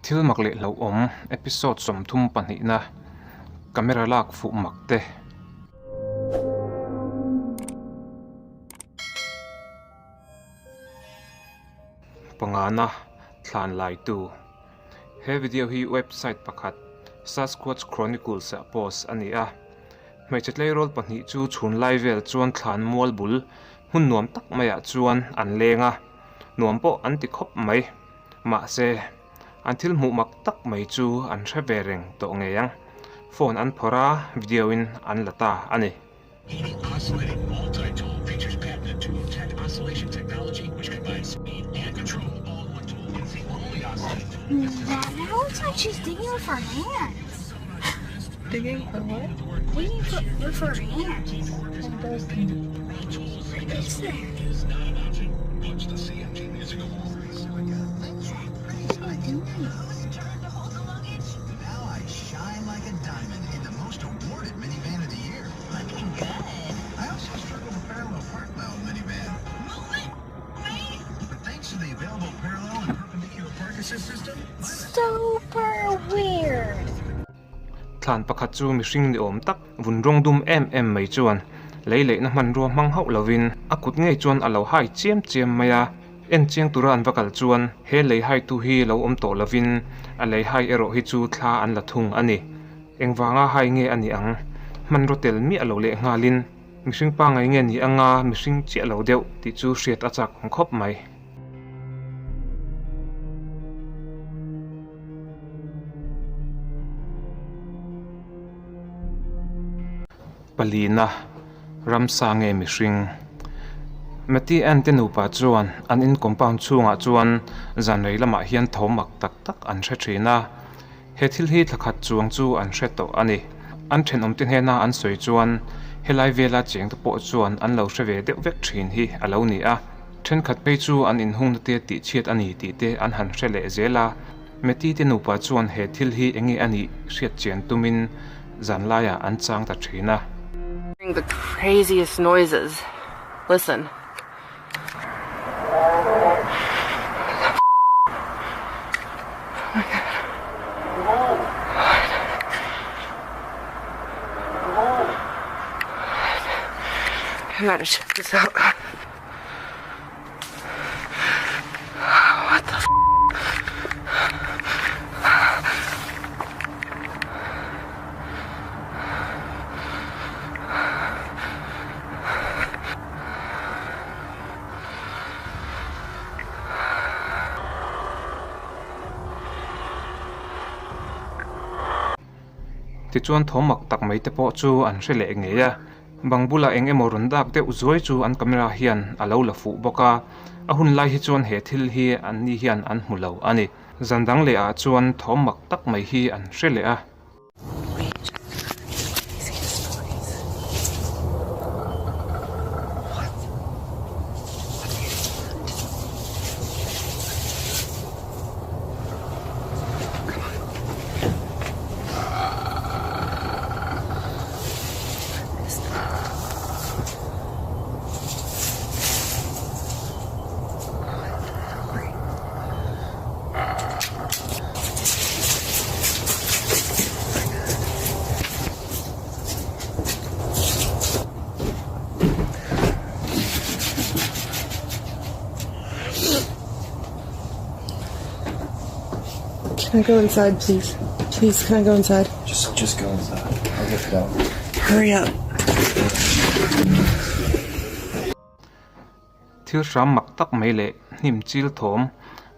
Thil mak leh hlauhawm episode 30 pahnihna camera lak fuh mak te. Pangana thlan laitu He video hi website pakhat Sasquatch Chronicles ah post a ni a. Hmeichhe tleirawl pahnih chu chhun lai vel chuan thlan mual bul hmun nuam tak maiah chuan an leng a, nuam pawh an ti khawp mai. Mahse, an thil hmuh mak tak mai chu an hre ve reng tawh ngei ang. Phone an phawrh a, video in an la ta a ni. Super weird. Thlan pakhat chu mihring ni awm tak vun rawng dum em em mai chuan lei leihna hmanrua hmang hauh lovin a kut ngei chuan a lo hai chiam chiam mai a. En chiang tura an va kal chuan he lei haitu hi lo awm tawh lovin a lei hai erawh hi chu thla an la thung a ni. Engvanga hai nge a nih ang? Hmanraw tel miah lo leh nghalin mihring pangai nge ni anga mihring chiah lo deuh tih chu hriat a chak awm khawp mai. Palina, Ramsa nge mihring? Matty Ann te nupa chuan an in compound chhungah chuan zan rei lamah hian tho mak tak tak an hre thin a. He thil hi thla khat chuang chu an hre tawh a ni. An thenawmte hnena an sawi chuan helai vela chengte pawh chuan an lo hre ve deuh vek thin hi a lo ni a. Thenkhat phei chu an inhungna te tihchhiat a ni tih te an han hre leh zel a. Matty te nupa chuan he thil hi enge a nih hriat chian tumin zan laiah an chang ta thin a. The craziest noises. Listen. I gotta check this out. What the Tichuan thaw mak tak mai te pawh chu an hre leh ngei a. Bang bulah eng emaw rawn dak deuh zuai chu an camera hian a lo la fuh bawk a, a hun lai hi chuan he thil hi an ni hian an hmu lo a ni. Zan dang leh ah chuan thawm mak tak mai hi an hre leh a. Can I go inside, please? Please, can I go inside? Just, just go inside. I'll get the dog. Hurry up. Thil hram mak tak mai leh hnim chil thawm,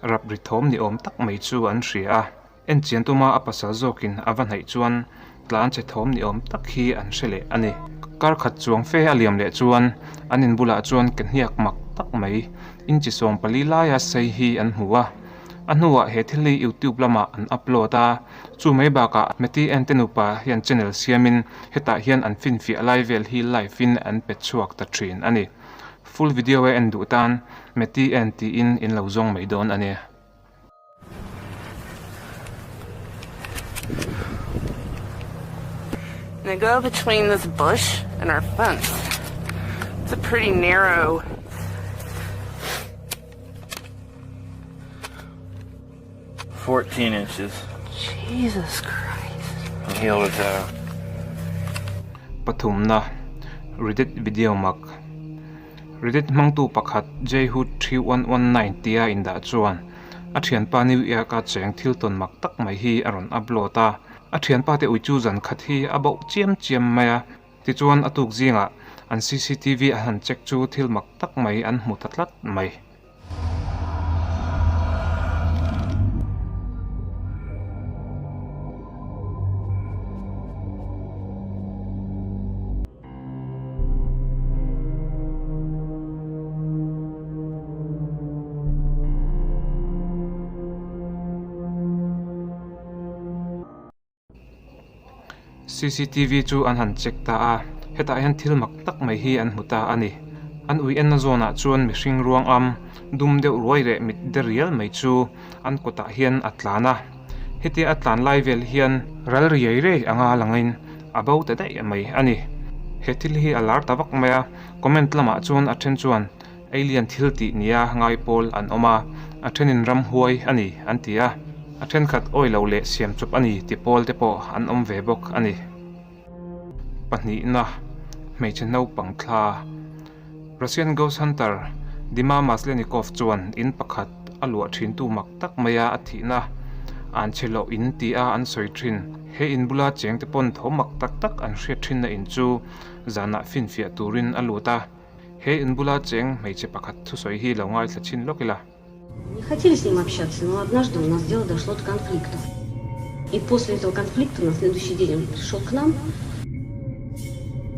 rap ri thawm ni awm tak mai chu an hria a. En chian tuma a pasal zawkin a va hnaih chuan tlan che thawm ni awm tak hi an hre leh a ni. Kar khat chuang fe a liam leh chuan an in bulah chuan ke hniak mak tak mai inchi 14 laia sei hi an hmu a. A hnuah he thil hi YouTube lamah an upload a, chu mai bakah Matty and te nupa hian channel siamin hetah hian an finfiah lai vel hi live in an pe chhuak ta thin a ni. Full video a en duh tan Matty and tiin in lo zawng mai dawn a ni. They go between this bush and our fence. It's a pretty narrow 14 inches. Jesus Christ. From heel to toe. Pathumna, Reddit video mak. Reddit hmangtu pakhat Jhood3119 tia indah chuan a thianpa New York-a cheng thil tawn mak tak mai hi a rawn upload a. A thianpa te ui chu zan khat hi a bauh chiam chiam mai a. Tichuan a tuk zingah an cctv a han check chu thil mak tak mai an hmu ta tlat mai. Cctv chu an han check ta a, hetah hian thil mak tak mai hi an hmu ta a ni. An ui enna zawnah chuan mihring ruang am dum deuh ruai leh mit de rial mai chu an kawtah hian a tlan a. Hetia a tlan lai vel hian ral riai riai anga langin a bo ta daih mai a ni. He thil hi a lar ta vak mai a, comment lamah chuan a then chuan Alien thil tih nia ngai pawl an awm a, a thenin ramhuai a ni an ti a, a thenkhat awi lo leh siam chawp a ni ti pawl te pawh an awm ve bawk a ni. Pahnihna, Hmeichhe naupang thla. Russian ghost hunter Dima Maslenikov chuan in pakhat a luah thintu mak tak maia a thihna an chhe loh in ti a an sawi thin. He in bula chengte pawn tho mak tak tak an hriat thinna in chu zanah finfiah turin a lut a. He in bula cheng hmeichhe pakhat thusawi hi lo ngaithla chhin lawk ila. Не хотели с ним общаться, но однажды у нас дело дошло до конфликта. И после этого конфликта на следующий день он пришел к нам,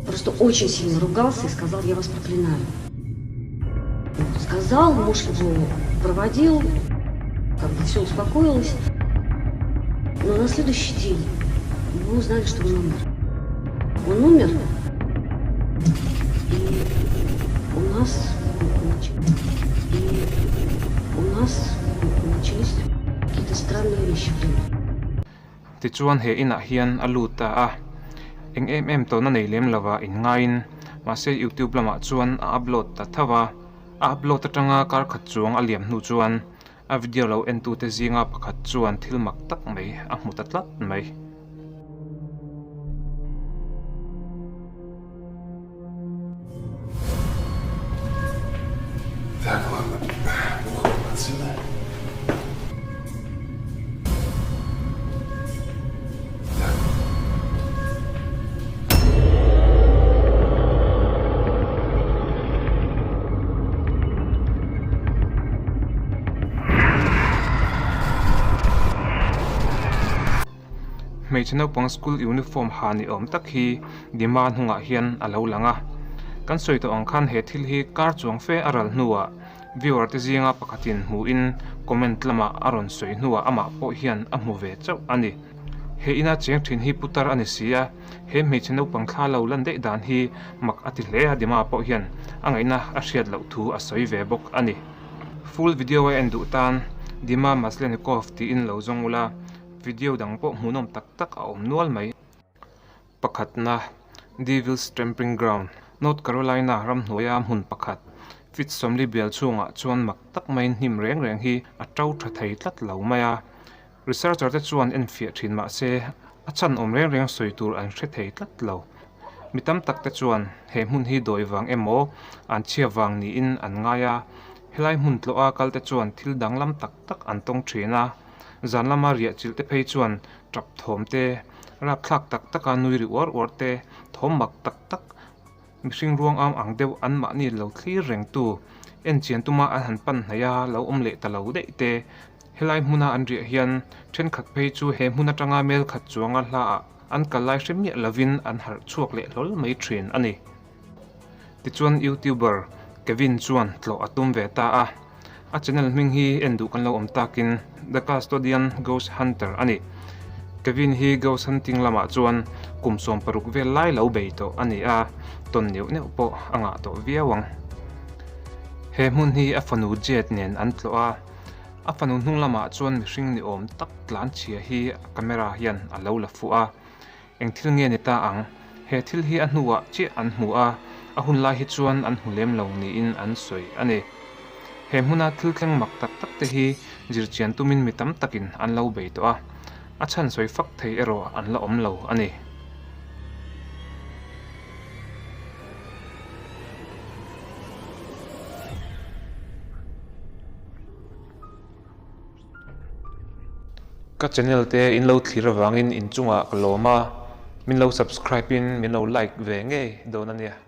просто очень сильно ругался и сказал, я вас проклинаю. Сказал, муж его проводил, как бы все успокоилось. Но на следующий день мы узнали, что он умер. Он умер, и у нас, и у нас начались какие-то странные вещи в доме. Tichuan he inah hian a lut ta a, eng em em tawhna nei lem lova inngaiin mahse YouTube lamah chuan a upload ta tho a, a upload atanga kar khat chuang a liam hnu chuan a video lo entute zinga pakhat chuan thil mak tak mai a hmu ta tlat mai. Hmeichhe naupang school uniform ha ni awm tak hi Dima hnungah hian a lo lang a. Kan sawi tawh ang khan he thil hi kar chuang fe a ral hnuah viewer te zinga pakhatin hmuhin comment lamah a rawn sawi hnuah amah pawh hian a hmu ve chauh a ni. He ina cheng thin hi putar a ni si a, he hmeichhe naupang thla lo lan daih dan hi mak a ti hle a, Dima pawh hian a ngaihna a hriat loh thu a sawi ve bawk a ni. Full video a en duh tan Dima Maslenikov tiin lo zawng ula, video dang pawh hmuhnawm tak tak a awm nual mai. Pakhatna, Devil's Stamping Ground, North Carolina ramhnuaia hmun pakhat, feet 40 bial chhungah chuan mak tak maiin hnim reng reng hi a to tha thei tlat lo mai a. Researcher te chuan enfiah thin mah se a chhan awm reng reng sawi tur an hre thei tlat lo. Mi tam tak te chuan he hmun hi dawi vang emaw an chhia vang niin an ngai a, helai hmun tlawha kal te chuan thil danglam tak tak an tawng thin a, zan lama riah chilh te phei chuan tap thawm te, rapthlak tak taka nui ri uar uar te, thawm mak tak tak mihring ruang am ang deuh an mahni lo thlir reng tu en chian tuma an han pan hnaih a lo awm leh ta lo daih te. Helai hmuna an riah hian thenkhat phei chu he hmun atanga mel khat chuanga hlaah an kal lai hre miah lovin an harh chhuak leh hlawl mai thin a ni. Tichuan YouTuber Kevin chuan tlawh a tum ve ta a, a channel hming hi en duh kan lo awm takin The Custodian Ghost Hunter a ni. Kevin hi ghost hunting lamah chuan kum 16 vel lai lo bei tawh a ni a, tawn neuh neuh pawh a ngah tawh viau ang. He hmun hi a fanu Jade nen an tlawh a, a fanu hnung lamah chuan mihring ni awm tak tlan chhia hi a camera hian a lo la fuh a. Eng thil nge ni ta ang? He thil hi a hnuah chiah an hmu a, a hun lai hi chuan an hmu lem lo niin an sawi a ni. He hmuna thil thleng mak tak tak te hi zirchian tumin mi tam takin an lo bei tawh a, a chhan sawi fak thei erawh an la awm lo a ni. Ka channel te in lo thlir avangin inchungah ka lawm a, min lo subscribe in min lo like ve ngei dawn a nia.